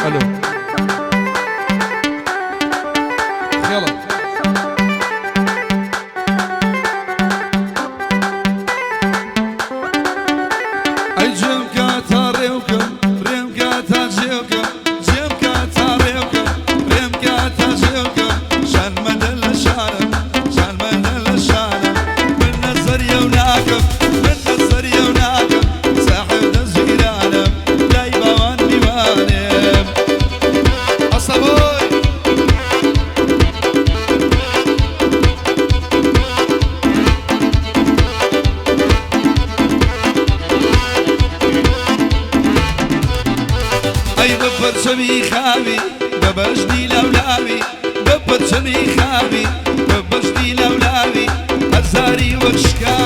ئەلۆ خێڵە. ئەی جێم کە تا ڕێوکەم، ڕێم کە تا جێوکەم، جێم کە تا ڕێوکەم، ڕێم کە تا جێوکەم، شان مەدە لە شانم، شان مەدە لە شانم، من نەزەریەو ناکەم، من نەزەریەو ناکەم، ساحێب دەزگیرانم، لای باوان میوانم. ئەسەبۆی. ئەی بە پەرچەمی خاوی بە بەژنی لاولاوی، بە پەرچەمی خاوی بە بەژنی لاولاوی، هەزاری وەک شکا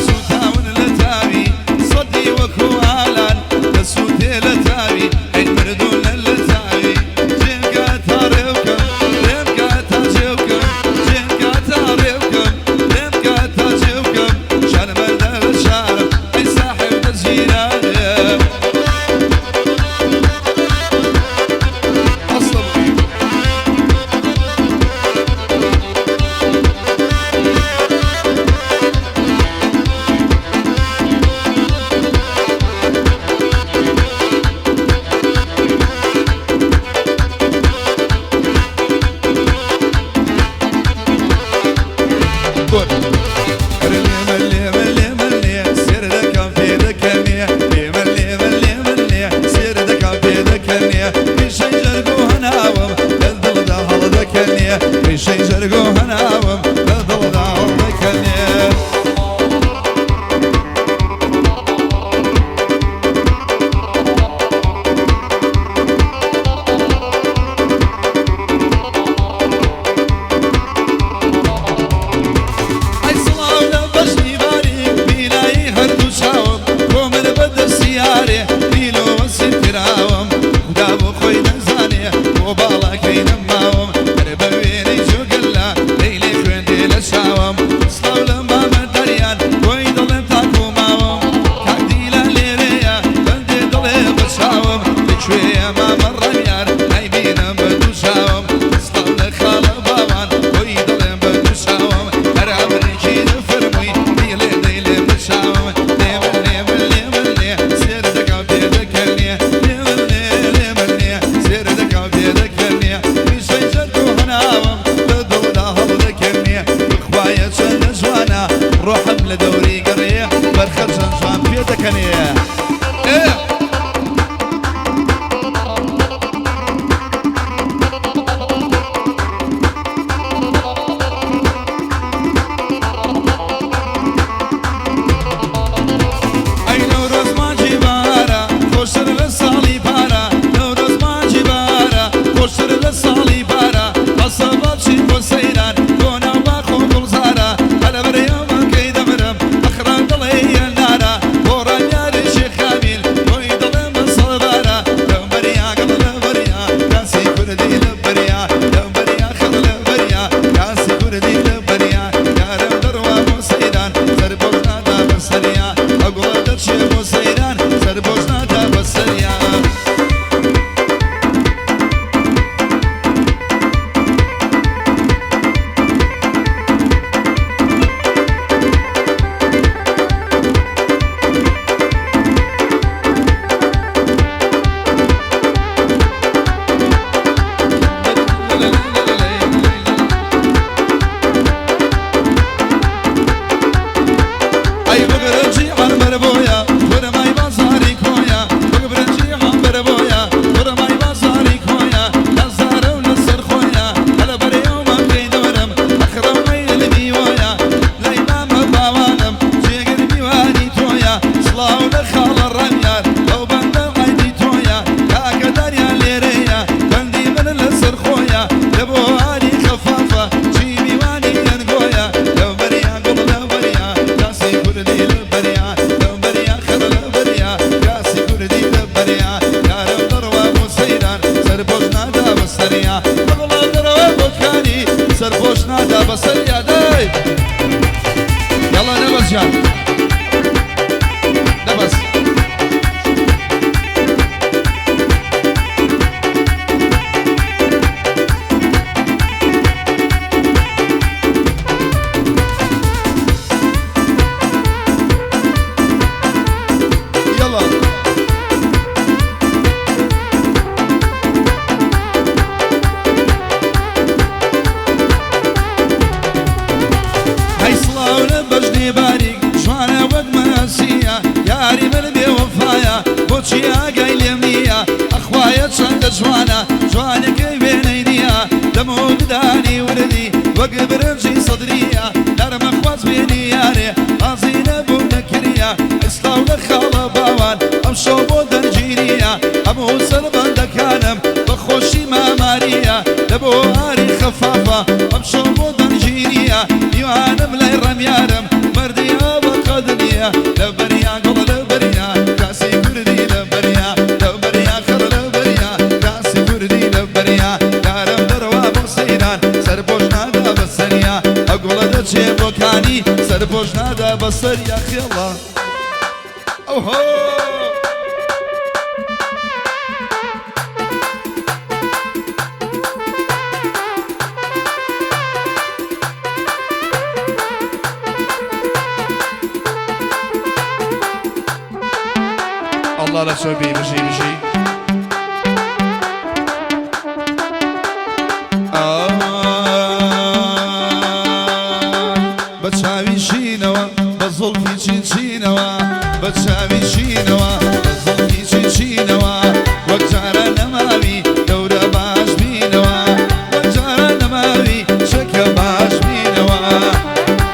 سووتاون لە تاوی، سەدی وەکو ئالان دەسووتێ لە تاوی، ئەی مردوون لە تاوی. جێم کە تا ڕێوکەم، ڕێم کە تا جێوکەم، جێم کە تا ڕێوکەم، ڕێم کە تا جێوکەم، شان مەردە لە شارم، ئەی ساحێب دەزگیرانم. ئەسڵم. گۆر. ئەرێ لێمە لێمە لێمە لێ سێر دەکەم پێ دەکەنێ، لێمە لێمە لێمە لێ سێر دەکەم پێ دەکەنێ، ڕیشەی جەرگ و هەناوم لە دڵدا هەڵدەکەنێ، ڕیشەی جەرگ و هەناوم لە دڵدا هەڵدەکەنێ. ئەی سڵاو لە بەژنی باریک بینایی هەردوو چاوم، بۆ من بە دەستی یارێ دیلۆوە سیر کراوم، خودا بۆ خۆی دەزانێ بۆ باڵاکەی نەماوم، هەر بە وێنەی جۆگەلە لەیلێ خوێندێ لە چاوم، سڵاو لە مامە دەریان بۆی دەڵێم تاکو ماوم، کاک دیلان لێرەیە بەندێ دڵێ بە چاوم، لەکوێیە مامە ڕەمیار نایبینم بە دوو چاوم، سڵاو لە خاڵە باوان بۆی دەڵێم بە دوو چاوم، هەر ئەمرێکی دەفەرمووی دیڵێ دەیلێ بە چاوم، لێمە لێمە لێمە لێ سێر دەکا پێ دەکەنێ، لێمە لێ لێمە لێ سێر دەکا پێ دەکەنێ، ڕیشەی جەرگ و هەناوم لە دڵدا هەڵدەکەنێ، بخوایە چەندە جوانە ڕۆحم لە دەوری گەڕێ، بەرخە چەند جوان پێ دەکەنێ. ئێ. ئەی نەورۆز مانگی بارە خۆشتر لە ساڵی پارە، نەورۆز مانگی بارە خۆشتر لە ساڵی پارە، بەسە بەچی بۆ سەیران بۆ ناو باخ و گوڵزارە، هەلەبەر یاوەکەی دەمرم ئەخران دڵێ یەنارە، بۆ ڕامیارێکی خاویل بۆی دڵێ من سەڵبارە، لەو بەریا گڵ لە بەریا کاسی کوردی لە بەریا، لەو بەریا خڕ لە بەریا کاسی کوردی لە بەریا، یارم دەڕوا بۆ سەیران سەربۆش نادا بەسەریا، ئەگوڵە دەچێ بۆ سەیران سەربۆش نادا بەسەریا. ئەی بگرنجی عەنبەر بۆیە خورمای بازاری کۆیە، بگبرنجی عەنبەر بۆیە خورمای بازاری کۆیە، لە زارە و لەسەر خۆیە هەلە بەرێومە پێی دەمرم ئەخرەم مەیل میوەیە، لای مامە باوانم جێگر میوانی تۆیە، سڵاو لە خاڵە ڕەمیار ئەو بەندە عەیبی تۆیە، کاکە داریان لێرەیە بەندی من لەسەر خۆیە، لە بۆ ئاری خەفافە چی میوانی ئەنگۆیە، لەو بەریا گوڵ لە بەریا کاسی کوردی لە بەریا، لەو بەریا خڕ لە بەریا کاسی کوردی لە بەریا، یارم دەڕوا بۆ سەیران سەرپۆش نادا بەسەریا، بەگوڵە دەرەوە بۆ کانی سەرپۆش نادا بەسەریا. دەی یاڵا نەبەز جان نەبەز. جوانە جوانەکەی وێنەی نییە دەم و ددانی وردی وەک برنجی سەدریە نەرمە خواز بێنی یارێ ڕازی نەبوو نەکریە ئێستا و لە خاڵە باوان ئەمشەو بۆ دەرگیریە هەموو سەربەندەکانم بە خۆشی ماماریە لە بۆ ئاری خەفافە ئەمشەو بۆ دەرگیریە میوانم لای ڕەمیارم مەردی ئاوە قەد نییە لە بەریا گوڵ لە بەریا کاسی کوردی لە بەریا لە بەریا خڕ لە بەریا کاسی کوردی لە بەریا یارم دەڕوا بۆ سەیران سەرپۆش نادا بە سەریا ئەو گوڵە دەچێ بۆ کانی سەرپۆش نادا بە سەریا خێڵە ئەوهۆ. ئەڵڵا لە چۆ بی بژی بژی. بە چاوی شینەوە بە زوڵفی چین چینەوە بە چاوی شینەوە بە زوڵفی چین چینەوە وەک جاران نەماوی دەورە باش بینەوە وەک جاران نەماوی چەکە باش بینەوە.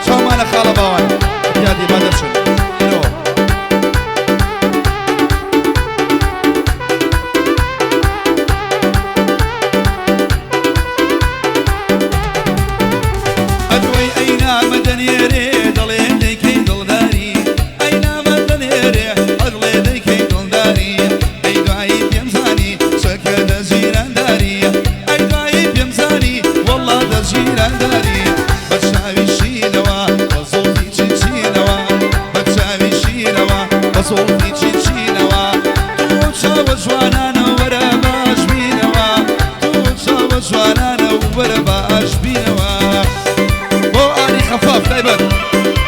چاومانە خاڵە باوان یادی با دەچن نۆ. ئەدوەی ئەی نامە دەنێرێ دەڵێ دەیکەی دڵداری ئەی نامە دەنێرێ ئەڵێ دەیکەی دڵداری ئەی دوایی پێم زانی چەکە دەزیرانداری ئەی دوایی پێم زانی وەڵا دەزیرانداری بە چاوی شینەوە بە زوڵفی چینچینەوە بە چاوی شینەوە بە زوڵفی چینچینەوە تۆ چاوە جوانانە وەرە باش بینەوە تۆ چاوە جوانانە وەرە باش بینەوە. بۆ ئاری خەفاف تایبەت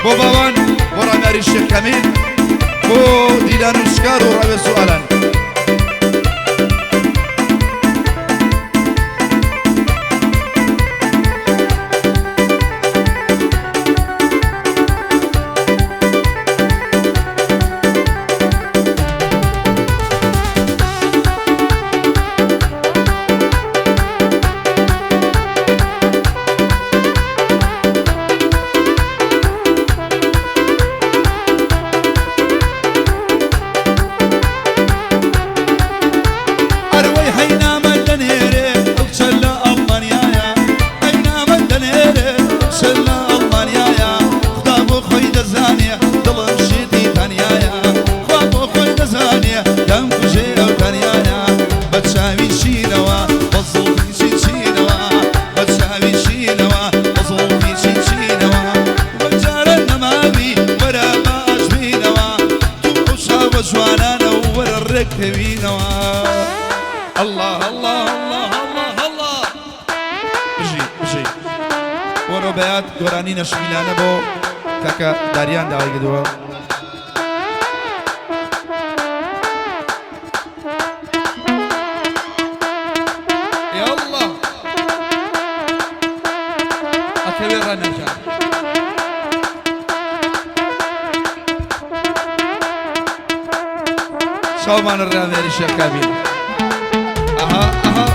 بۆ باوان بۆ ڕامیاری شێخ کامیل بۆ دیلان و شکار و ڕاوێز و ئالان. ئەروەی هەی نامە دەنێرێ ئەو کچە لە ئەڵمانیایە ئەی نامە دەنێرێ ئەو کچە لە ئەڵمانیایە خودا بۆ خۆی دەزانێ دڵم شێتی تەنیایە خوا بۆ خۆی دەزانێ دەمکوژێ ئەو تەنیایە بە چاوی شینەوە بە زوڵفی چینچینەوە بە چاوی شینەوە بە زوڵفی چینچینەوە وەک جاران نەماوی وەرە باش بینەوە تۆ ئەو چاوە جوانانە وەرە ڕێک کەوینەوە. اللە اللە اللە اللە اللە بژی بژی. وەرۆ بەیاد گۆرانی نەشمیلانە بۆ کاکە داریان داوای کردووە. یاڵڵا ئەکەوێ ڕانەکە. چاومانە ڕامێری شێخ کابین. ئەها ئەها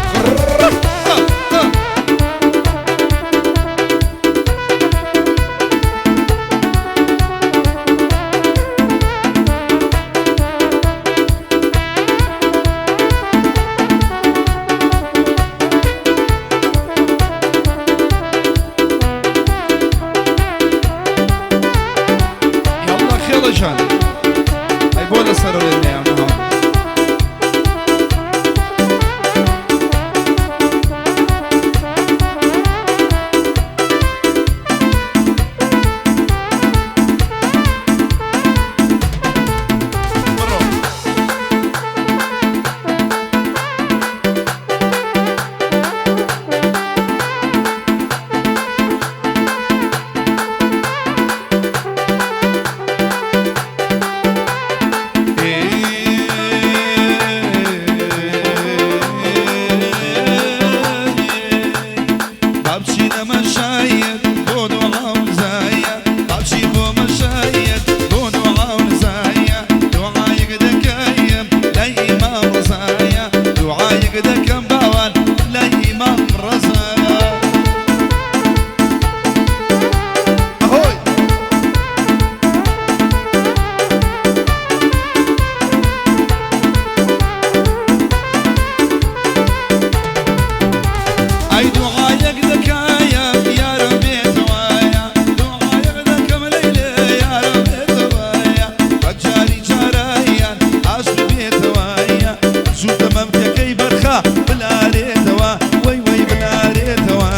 یاڵڵا خێڵەجان ئەی بۆ لەسەرەوە لێت نەیام. بخا بلارێتەوە وەی وەی بلارێتەوە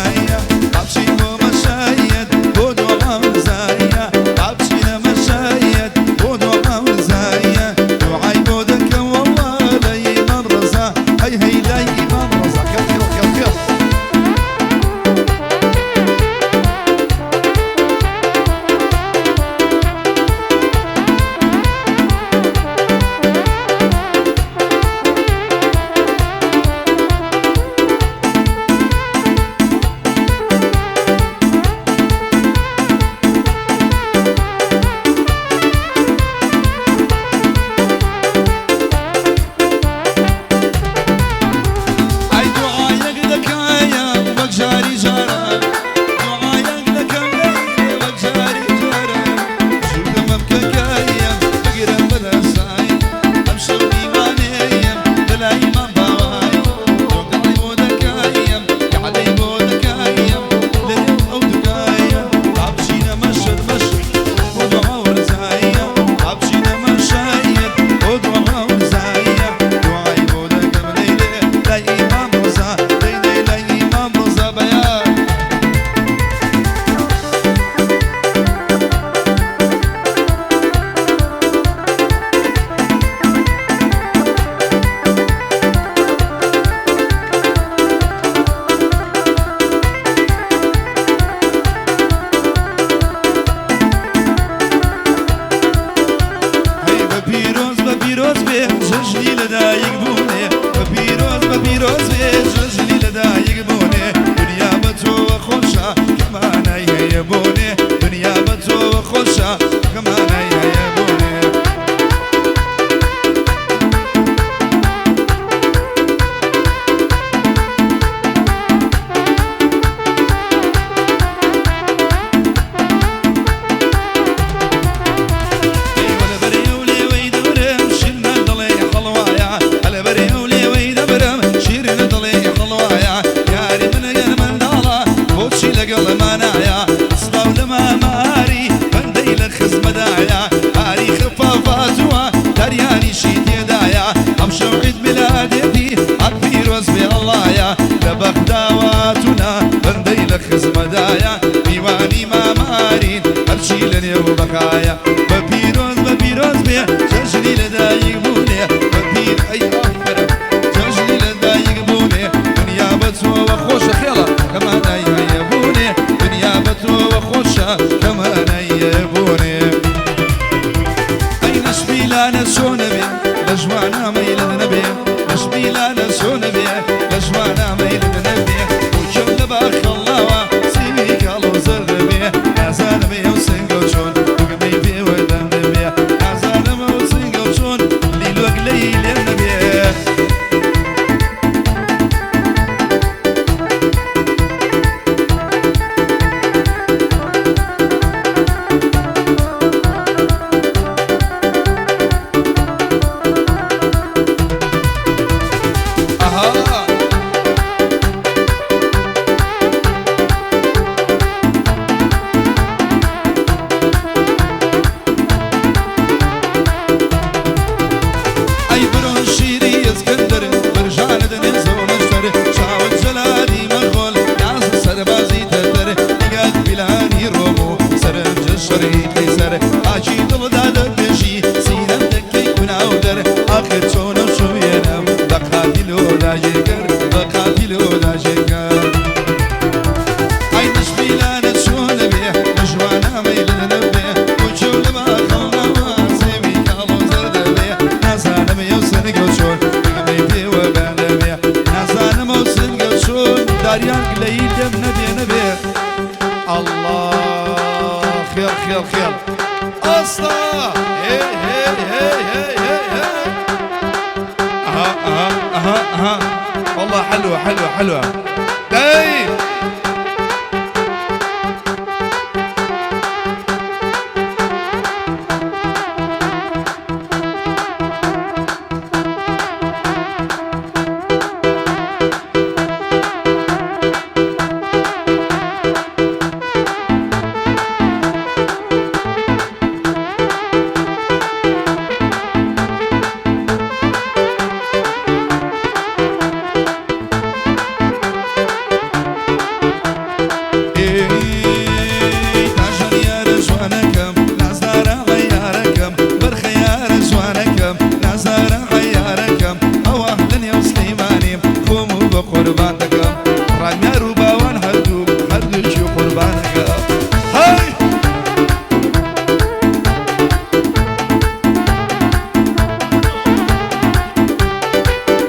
با بچین بۆ مەشایەت بۆ دۆڵە ورزایە با بچینە مەشایەت بۆ دۆڵە ورزایە دوعای بۆ دەکەم وەڵڵا لای ئیمام ڕەزا هەی هەی لای ئیمام ڕەزا خێڵ خێڵ خێڵ خێڵ. ئای دوعایەک دەکایە وەک جاری جاران دوعایەک دەکەم لەیلێ وەک جاری جاران ژوورکە مەمکەکەیەم بگرم بەدەسای ئەمشەو میوانێیەم لەلای مام باوای دۆگەڵی بۆ دەکایەم گەعدەی بۆ دەکایەم لەنێو ئەو دوکایە با بچینە مەشهەد مەشهەد بۆ دوعا وەرزایە با بچینە مەشایەت بۆ دوعا وەرزایە دوعای بۆ دەکەم لەیلێ لای ئیمام ڕەزا دەی دەی لای ئیمام ڕەزا بەیان. هەی بە پیرۆز بە پیرۆز بێ جەژنی لەدایک بوونێ بە پیرۆز بە پیرۆز بێ جەژنی لەدایک بوونێ دنیا بە تۆوە خۆشە کە مانای هەیە بۆنێ دنیا بە تۆوە خۆشە کە مانای هەیە بۆنێ. ئەی لەبەر ئەو لێوەی دەبرم شیرنە دڵێ حەڵوایە لەبەر ئەو لێوەی دەبرم شیرنە دڵێ حەڵوایە یاری من ئەگەر منداڵە بۆچی لەگەڵ مانایە سڵاو لە ماماری بەندەی لە خزمەدایە ئاری خەفافاتووە دەریانیشی تێدایە ئەمشەو عید میلادێتی هەر پیرۆز بێ ئەڵڵایە لە بەغداوە تونا بەندەی لە خزمەدایە میوانی مامارین هەرچی لە نێو بەخایە بە پیرۆز بە پیرۆز بێ جەژنی لەدایک بوونێ بە پیر ئەی ئافەرم جەژنی لەدایک بوونێ دنیا بە تۆوە خۆشە خێڵە کە مانای هەیە بوونێ دنیا بە تۆوە خۆشە کە مانای هەیە بوونێ. ئەی نەشمیلانە چۆنە بێ لە ژوانە مەیلت نەبێ نەشمیلانە چۆنە بێ لە ژوانە مەیلت نەبێ بووکم لە باخەڵاوە سیوی کاڵ و زەرد بێ نازانم ئەو سنگە و چۆن دوگمەی پێوە دەم دەبێ نازانم ئەو سنگە و چۆن لیلۆک لەی لێم نەبێ. ئەها. ئەی برۆن شیری ئیسکەندەر برژانە دەنێ زۆنەشتەر چاوت جەلالی مەغۆل ناز سەربازی تەتەر نیگات پیلانی ڕۆم و سەرنج شەڕی قەیسەر پاکی دڵدا دەبێژی سینەم دەکەی کوناو دەر ئاخر چۆنە شوێنم بە قاتیل و داگیرکەر بە قاتیل و داگیرکەر. ئەی نەشمیلانە چۆنە بێ لە ژوانە مەیلت نەبێ بۆ لە باخەڵنەوە سێوی کاڵ و زەردە بێ نازانم ئەو سنگە و چۆن بگمەی پێوە بەندە بێ نازانم ئەو سنگە و چۆن داریان گلەیی لێم نەبێ نەبێ ئەڵڵا خێڵ خێڵ خێڵ ئەستا هێ هێ هێ هێ هێ هێ ئەها ئەها ئەها ئەها والله حلوة حلوة حلوة داي. قوربان دەکەم ڕامیار و باوان هەردوو هەردووکی قوربانەکەم هەی.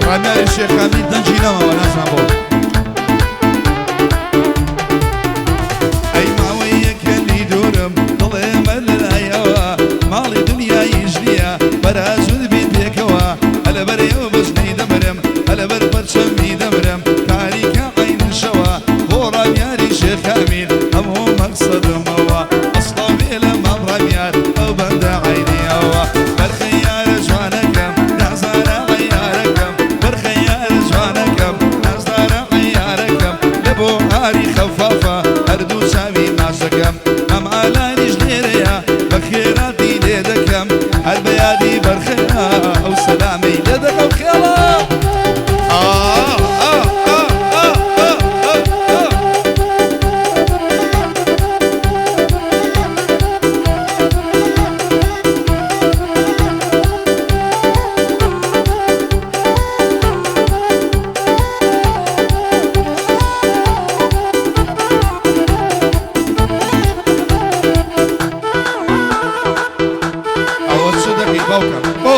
ڕامیاری شێخامی دەنگی نەماوە نازانم بۆ. ئەی ماوەی یەکە لی دوورم دڵێمە لەلایەوە ماڵی دنیاییش نییە بەراجوت بین پێکەوە ئەلەبەر ئێوە بەژنی دەمرم ئەلەبەر پەرچەمی دەمرم تاریکە عەینن شەوە بۆ ڕامیاری شێخ ئەمیر هەموو مەقسەدمەوە ئەسڵا بێ لە مام ڕامیار ئەو بەندە عەینی ئەوە بەرخە یارە جوانەکەم نازارە عەیارەکەم بەرخە یارە جوانەکەم نازدارە عەیارەکەم لە بۆ ئاری خەفافە هەردوو چاوی ماچ دەکەم مام ئالانیش لێرەیە بە خێراتی لێ دەکەم هەر بە یادی بەرخەیە ئەو سەلامەی لێ دەکەم خێڵە ئا ئا ئا ئا ئا ئا ئا. ئەوە چ دەکەی باوکە بۆ؟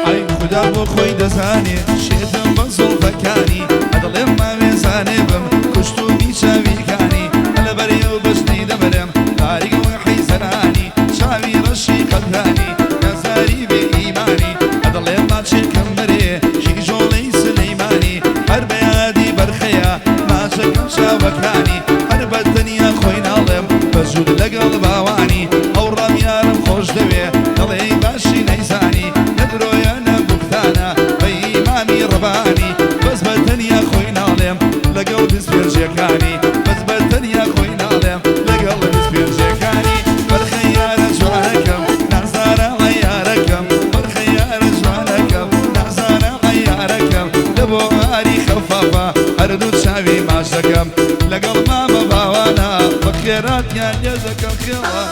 ئەی خودا بۆ خۆی دەزانێ شێتم بە زوڵفەکانی ئەدڵێم ماوێزانێ بم کوشتومی چاویکانی لەبەر ئەو بەژنی دەمرم باریک وەک حەیزەرانی چاوی ڕەشی قەدرانی نازاری بێ ئیمانی ئەدڵێم ماچێکم بەرێ کیژۆڵەی سلەیمانی هەر بە یادی بەرخەیە ماچەکەم چاوەکانی هەر بە تەنیا خۆی ناڵێم بە جووت لەگەڵ باوانی ئەو ڕامیارم خۆش دەوێ دەڵێی باشی نەیزانی نە درۆیە نە بوختانە بە ئیمامی ڕەبانی بەس بە تەنیا خۆی ناڵێم لەگەڵ بیست پێنجەکانی بەس بە تەنیا خۆی ناڵێم لەگەڵ بیست پێنجەکانی بەرخە یارە جوانەکەم نازارە عەیارەکەم بەرخە یارە جوانەکەم نازارە عەیارەکەم لە بۆ ئاری خەفافە هەردوو چاوی ماچ دەکەم لەگەڵ مامە باوانە بە خێراتیان لێ دەکەم خێڵە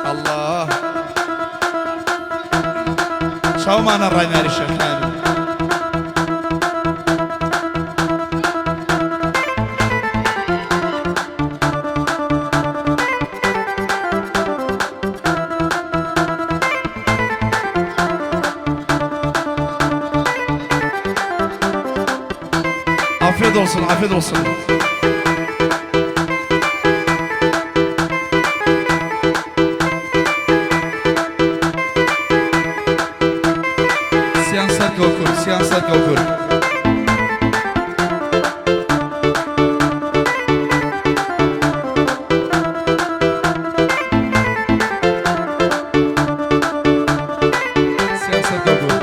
ئەڵڵا چاومانە ڕامیاری شێخانی. Afiyet olsun, afiyet olsun. سیان سەرکەوکور، سیان سەرکەوکور. سیان سەرکەوکور.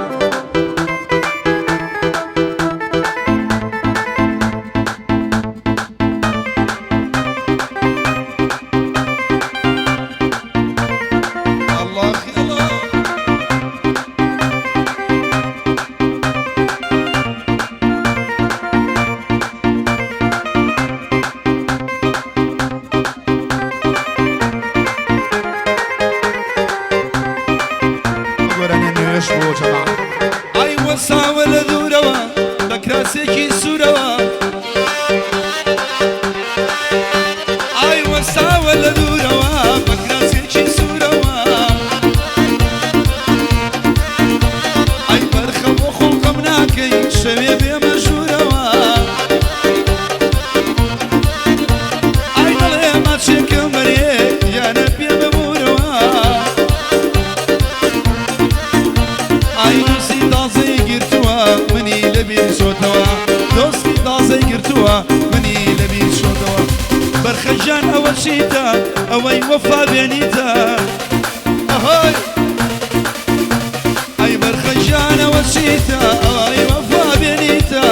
چیتە ئەوەی وەفا بێنیتە ئەهۆی ئەی بەرخە گیانەوە چیتە ئەوەی وەفا بێنیتە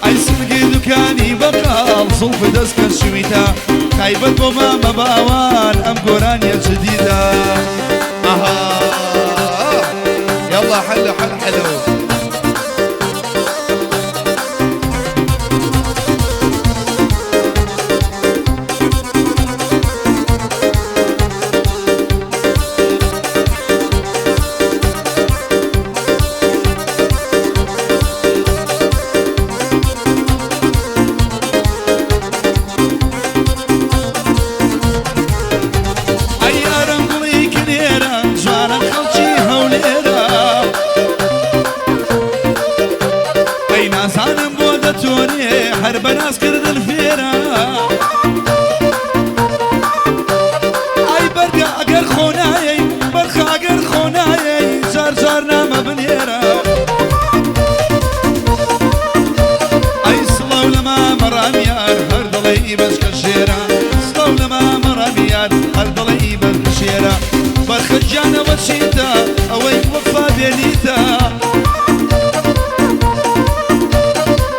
ئەی سنگی دوکانی بەقاڵ زوڵف دەست کە شویتە تایبەت بۆ مامە باوان ئەم گۆرانیە جدیدە ئەها يلا حلو حلو حلو. ئەی یارم گوڵی کنێرە جوانە خەڵکی هەولێرە ئەی نازانم بۆ دەتۆنێ هەر بەنازکردن فێرە ئەی بەرگە ئەگەر خۆنایەی بەرخە ئەگەر خۆنایەی جار جار نامە بنێرە ئەی سڵاو لە مامە ڕامیار هەر دەڵێی بەچکە شێرە سڵاو لە مامە ڕامیار هەر دەڵێی بەچکە شێرە بەرخە گیانەوە چیتە ئەوەی وەفا بێنیتە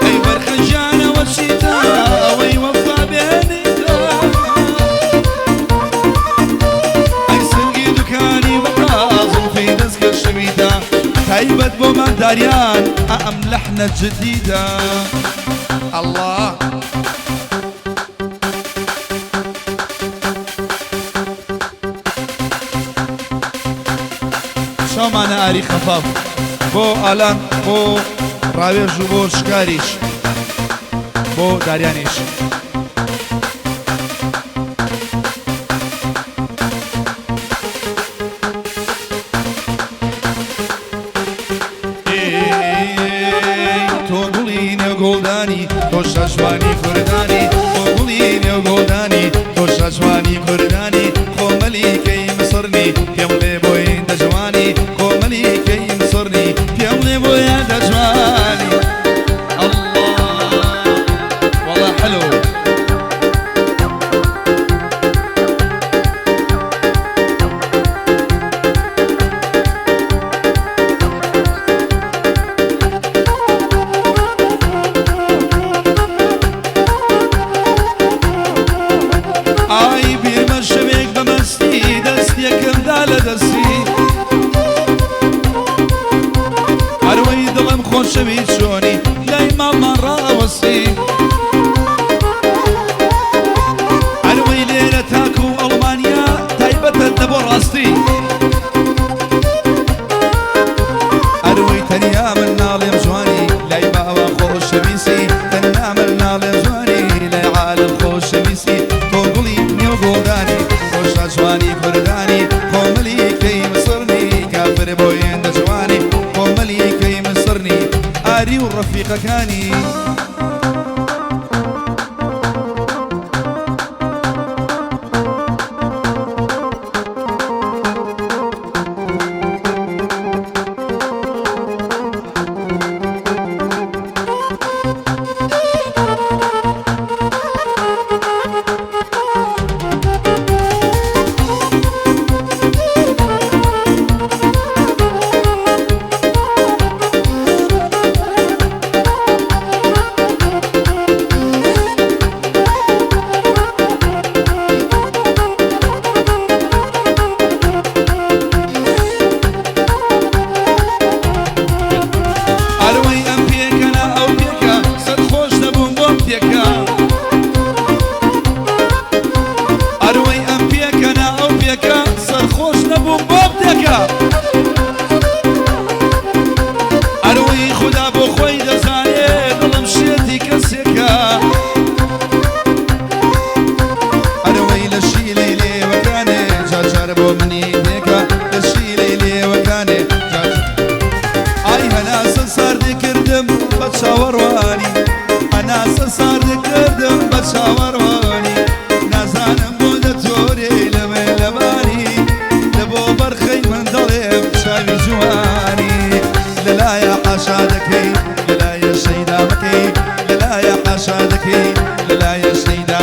ئەی بەرخە گیانەوە چیتە ئەوەی وەفا بێنیتە ئەی سنگی دوکانی بەقا زوڵفی دەستکە شەویتە تایبەت بۆ ماداریان ئەم لەحنە جدیدە. الله. چاومانە ئاری خەفاف بۆ ئالان بۆ ڕاوێژ و بۆ شکاریش بۆ داریانیش. تۆ گوڵی نێو گوڵدانی تۆ شەشوانی کوردانی تۆ گوڵی نێو گوڵدانی تۆ شەشوانی کوردانی خۆ مەلیکەی مسڕنی پێم لێ بۆی دەجوانی خۆ مەلیکەی مسڕنی پێم لێ بۆیە دەجوانی. الله والله حلو. ئای بیرمە شەوێک بە مەستی دەستێکم دا لە دەستی هەروەی دڵم خۆشەوی چۆنی لای ماڵمان ڕاوەستی هەروەی لێرە تاکو و ئەڵمانیا تایبەتە دە بۆ ڕاستی هەروەی تەنیا من ناڵێم جوانی لای باوە خۆشەویستی تەنیا من ناڵێم جوانی لای عالم خۆشەویستی تۆ گوڵی نێو گوڵدانی تۆ شاجوانی کوردانی خۆ مەلیکەی مسڕنی کافر بۆیێن دەجوانی خۆ مەلیکەی مسڕنی ئاری و ڕەفیقەکانی.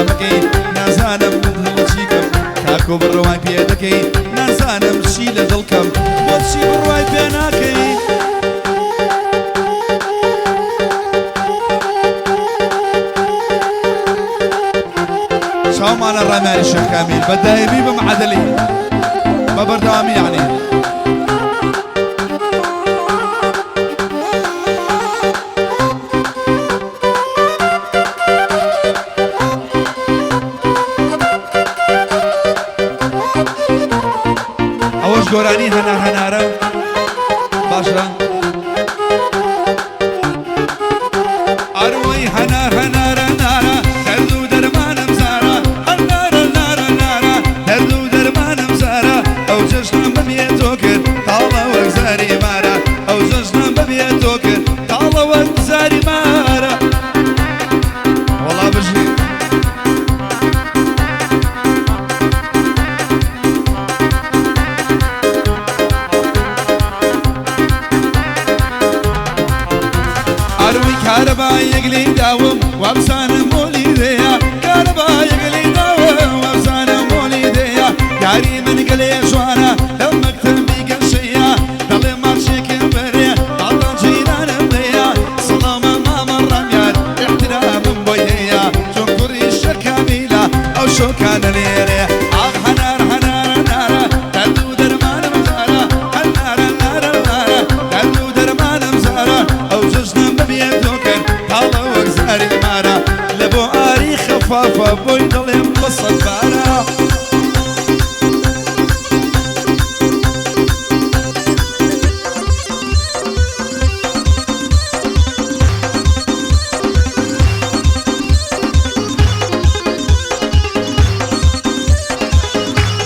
مەکەی، نازانم دڵ چیکەم تاکۆ بڕوای پێ دەکەی، نازانم چی لە دڵکەم بۆچی بڕوای پێ ناکەی. چاومانە ڕامیاری شێخ کامیل بە دایمی بە معادلی بە بەردەوامی یعنی. ئەوەش گۆرانی هەنار هەنارە باشە. ئەروەی هەنار هەنارە نارە دەرد و دەرمانم زارە، هەنارە نارە نارە دەرد و دەرمانم زارە، ئەو جەژنم بەبێ تۆ کرد تاڵە وەک زاری مارە، ئەو جەژنم بەبێ تۆ کرد تاڵە وەک زاری مارە. وەڵا بژی. ئەروی کارەبایەک لێی داوم وابزانم مۆلی دەیە، کارەبایەک لێی داوم وابزانم مۆلی دەیە، یاری من گەلێ جوانە لەو مەکتەبی گەشەیە، دەڵێ ماچێکم بەرێ باڵا جیرانم دەیە، سڵامە مامە ڕامیار احترامم بۆی هەیە، چۆن کوڕی شەکامیلە ئەو شۆکانە لێرێ. ئاخ هەنار هەنارە نارە دەرد و دەرمانم زارە، هەنارە نارە نارە دەرد و دەرمانم زارە، ئەو جەژنم بەبێ تۆ کرد تاڵە وەک زاری مارە، لە بۆ ئاری خەفافە بۆی دەڵێم بە سەد بارە.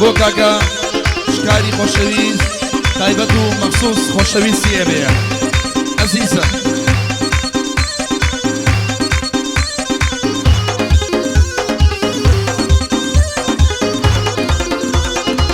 بۆ کاکە شکاری خۆشەویست تایبەت و مەخسوس خۆشەویستی ئێمەیە ئەزیزە.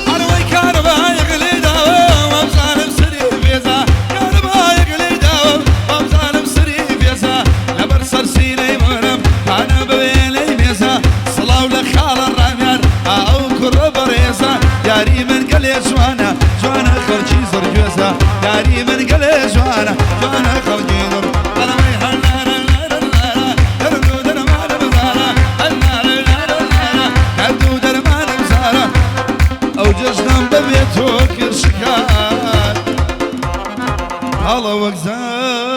ئەرەوەی کارەبایەک لێی داوە وابزانم سەری بێزا، کارەبایەک لێی داوە وابزانم سەری بێزا، لەبەر سەر سینەی مەرم پانە بەوێنەی مێزا، سڵاو لە خاڵە ڕامیار ئەو کوڕە بەڕێزە، یاری من گەلێ جوانە جوانە خەڵکی زڕگوێزە، یاری من گەلێ جوانە جوانە خەڵکی زڕ. ئەرەوەی هەنارە نارە نارە دەرد و دەرمانم زارە، هەنارە نارە نارە دەرد و دەرمانم زارە، ئەو جەژنم بەبێ تۆ کرد شکار تاڵە وەک زاری.